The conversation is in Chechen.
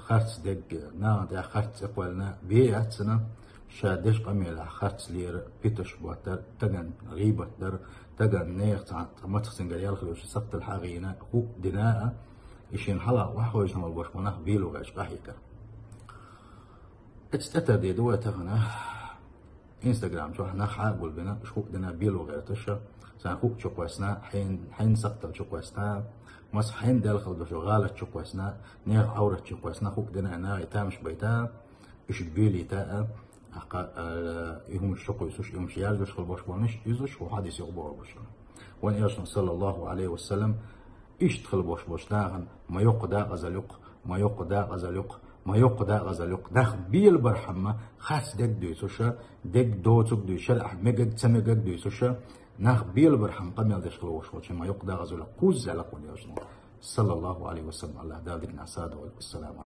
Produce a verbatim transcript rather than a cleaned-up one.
харц дег, нахана тӀехь харц цӀе кхоьллина бе яц цунна, ша деш къамелехь харц лера, питанаш боттар, таган гӀийбат дар, таган нехан цхьа мацах цуьнгара ял хилла йолчу сакхтал хьагӀийна хӀуъа дина а, и шена хьалха охьахевшина болу нах бело гӀерташ къахьегар. Эцу тӀе тардийр ду вай тахана. Инстаграм чохь нах хьа а гулбина, уьш хӀуъа дина бело гӀерташ, царна хӀуъа чу кхоьссина, хьайн, хьайн сакхтал чу кхоьссина, маса хьайн делхал долчу гӀалат чу кхоьссина, нехан Ӏаврат чу кхоьссина, хӀуъа дина а нахе тамаш байта, уьш белийта а, ахка, а, и хӀумаш чу кхуьйсуш, и хӀумаш яржош хила болуш болнаш, иза уьш хӀу хьадис юкъа бохуш. Вайн Элчано, саллаллаху Ӏалайхи ва саллам, иштта хила болуш болчу нахана ма йоккха дакъазалла юкъа, ма йоккха дакъазалла юкъа, ма йоккха дакъазалла юкъа. Нах белабархьама, харц дег дуьйцуша, дег доцург дуьйцуша, шарӀехь мегаг, ца мегаг дуьйцуша, нах белабархьама къамел деш хила болуш болчу ма йоккха дакъазалла юкъа кхузза лакхо Элчано, саллаллаху Ӏалайхи ва саллам, Аллах Дала диканах садо. Вассалам.